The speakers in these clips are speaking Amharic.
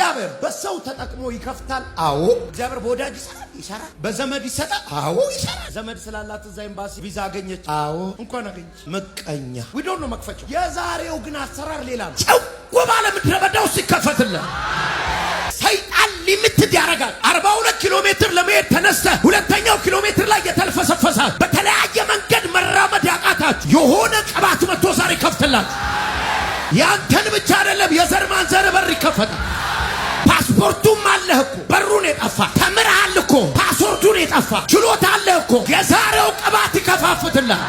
እግዚአብሔር በሰው ተጠቅሞ ይከፍታል። አዎ። እግዚአብሔር በወዳጅ ይሰራል፣ ይሰራል። በዘመድ ይሰጣል። አዎ፣ ይሰራል። ዘመድ ስላላት እዛ ኤምባሲ ቪዛ አገኘች። አዎ፣ እንኳን አገኘች። ምቀኛ we don't know መክፈቻው። የዛሬው ግን አሰራር ሌላ ነው። ጨው ባለ ምድረ በዳ ውስጥ ይከፈትልህ። ሰይጣን limited ያደርጋል። 42 ኪሎ ሜትር ለመሄድ ተነስተ ሁለተኛው ኪሎ ሜትር ላይ የተልፈሰፈሳል። በተለያየ መንገድ መራመድ ያቃታችሁ የሆነ ቅባት መጥቶ ዛሬ ይከፍትላችሁ። ያንተን ብቻ አይደለም፣ የዘር ማንዘር በር ይከፈታል። ፓስፖርቱም አለህ እኮ፣ በሩን የጠፋ። ተምርሃል እኮ፣ ፓስፖርቱን የጠፋ። ችሎታ አለህ እኮ። የዛሬው ቅባት ይከፋፍትልሃል።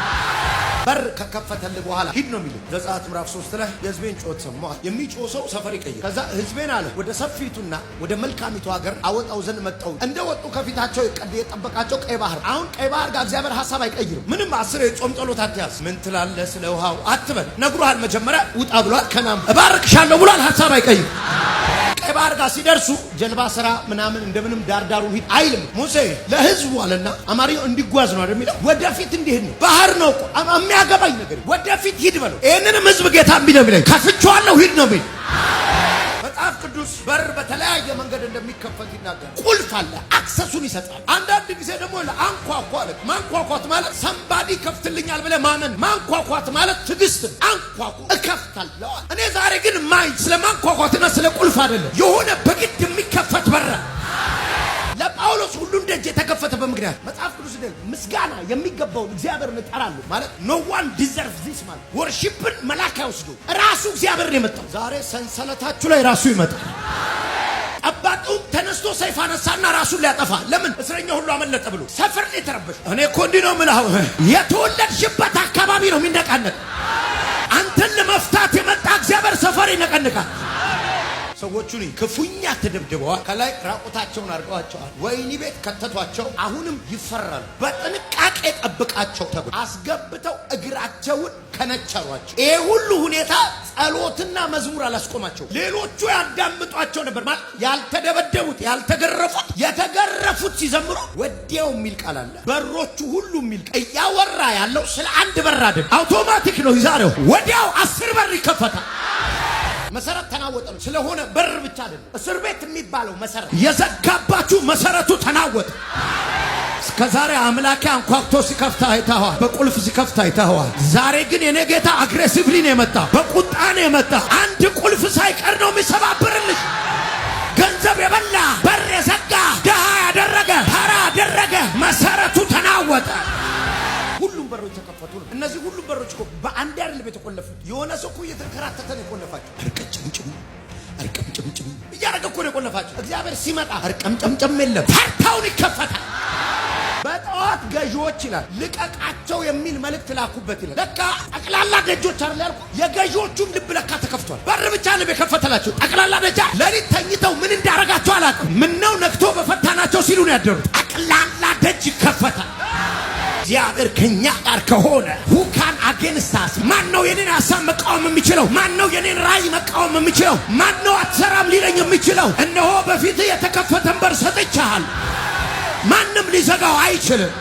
በር ከከፈተልህ በኋላ ሂድ ነው የሚልህ። ዘጸአት ምዕራፍ 3 ላይ የህዝቤን ጩኸት ሰማሁ። የሚጮህ ሰው ሰፈር ይቀይር። ከዛ ህዝቤን አለ ወደ ሰፊቱና ወደ መልካሚቱ ሀገር አወጣው ዘንድ መጣሁ። እንደ ወጡ ከፊታቸው የጠበቃቸው ቀይ ባህር። አሁን ቀይ ባህር ጋር እግዚአብሔር ሀሳብ አይቀይርም። ምንም 10 የጾም ጸሎት አትያዝ። ምን ትላለህ ስለ ውሃው አትበል። ነግሮሃል። መጀመሪያ ውጣ ብሏል። ከናም እባርክሻለሁ ብሏል። ሀሳብ አይቀይርም። ቀይ ባህር ጋር ሲደርሱ ጀልባ ስራ ምናምን እንደምንም ዳርዳሩ ሂድ አይልም። ሙሴ ለህዝቡ አለና አማርኛው እንዲጓዝ ነው አይደል የሚለው፣ ወደፊት እንዲሄድ ነው። ባህር ነው እኮ፣ የሚያገባኝ ነገር ወደፊት ሂድ በለው። ይህንንም ህዝብ ጌታ የሚለው የሚለኝ ከፍቼዋለሁ ሂድ ነው የሚል። መጽሐፍ ቅዱስ በር በተለያየ መንገድ እንደሚከፈት ይናገራል። ቁልፍ አለ፣ access ኡን ይሰጣል። አንዳንድ ጊዜ ደግሞ አንኳኳ አለ። ማንኳኳት ማለት somebody ከፍትልኛል ብለህ ማመን። ማንኳኳት ማለት ትዕግስት። አንኳኳ፣ እከፍታለሁ። እኔ ዛሬ ግን ማይ ስለ ማንኳኳትና ስለ ቁልፍ አይደለም። የሆነ በግድ የሚከፈት በር። ለጳውሎስ ሁሉን ደጅ የተከፈተበት ምክንያት መጽሐፍ ቅዱስ ምስጋና የሚገባውን እግዚአብሔርን እጠራለሁ ማለት no one deserve this ማለት worship ን መላክ አይወስደው፣ ራሱ እግዚአብሔር ነው የመጣው። ዛሬ ሰንሰለታችሁ ላይ ራሱ ይመጣል። ጠባቂውም ተነስቶ ሰይፍ አነሳና ራሱን ሊያጠፋ፣ ለምን እስረኛ ሁሉ አመለጠ ብሎ ሰፈር ነው የተረበሸው። እኔ እኮ እንዲህ ነው የምልህ፣ የተወለድሽበት አካባቢ ነው የሚነቃነቅ። አንተን ለመፍታት የመጣ እግዚአብሔር ሰፈር ይነቀንቃል። ሰዎቹን ክፉኛ ተደብድበዋል። ከላይ ራቁታቸውን አድርገዋቸዋል። ወህኒ ቤት ከተቷቸው። አሁንም ይፈራሉ። በጥንቃቄ ጠብቃቸው ተብሎ አስገብተው እግራቸውን ከነቸሯቸው። ይሄ ሁሉ ሁኔታ ጸሎትና መዝሙር አላስቆማቸው። ሌሎቹ ያዳምጧቸው ነበር። ማለት ያልተደበደቡት፣ ያልተገረፉት፣ የተገረፉት ሲዘምሩ ወዲያው የሚል ቃል አለ። በሮቹ ሁሉ የሚል ቃል እያወራ ያለው ስለ አንድ በር አይደለም። አውቶማቲክ ነው። ዛሬው ወዲያው 10 በር ይከፈታል። መሰረት ተናወጠ ነው። ስለሆነ በር ብቻ አይደለም። እስር ቤት የሚባለው መሰረት የዘጋባችሁ መሰረቱ ተናወጠ። እስከ ዛሬ አምላኬ አንኳኩቶ ሲከፍት አይተኸዋል። በቁልፍ ሲከፍት አይተኸዋል። ዛሬ ግን የኔ ጌታ aggressively ነው የመጣ፣ በቁጣ ነው የመጣ። አንድ ቁልፍ ሳይቀር ነው የሚሰባብርልሽ። ገንዘብ የበላ፣ በር የዘጋ፣ ድሃ ያደረገ፣ ተራ ያደረገ መሰረቱ ተናወጠ። ሁሉም በሮች ተከፈቱ ነው። እነዚህ ሁሉም በሮች እኮ በአንድ አይደለም የተቆለፉት። የሆነ ሰው እኮ እየተንከራተተ ነው የቆለፋቸው። እርቅጭምጭም እርቅምጭምጭም እያደረገ እኮ ነው የቆለፋቸው። እግዚአብሔር ሲመጣ እርቅምጭምጭም የለም፣ ተርታውን ይከፈታል። በጠዋት ገዢዎች ይላል ልቀቃቸው የሚል መልእክት ላኩበት ይላል። ለካ ጠቅላላ ደጆች አይደል ያልኩ፣ የገዢዎቹም ልብ ለካ ተከፍቷል። በር ብቻ ልብ የከፈተላቸው ጠቅላላ ደጃ ሌሊት ተኝተው ምን እንዳረጋቸው አላውቅም። ምነው ነግቶ በፈታናቸው ሲሉ ነው ያደሩት። ጠቅላላ ደጅ ይከፈታል። እግዚአብሔር ከኛ ጋር ከሆነ who can against us? ማን ነው የኔን ሀሳብ መቃወም የሚችለው? ማን ነው የኔን ራእይ መቃወም የሚችለው? ማን ነው አትሰራም ሊለኝ የሚችለው? እነሆ በፊትህ የተከፈተን በር ሰጥቼሃል። ማንም ሊዘጋው አይችልም።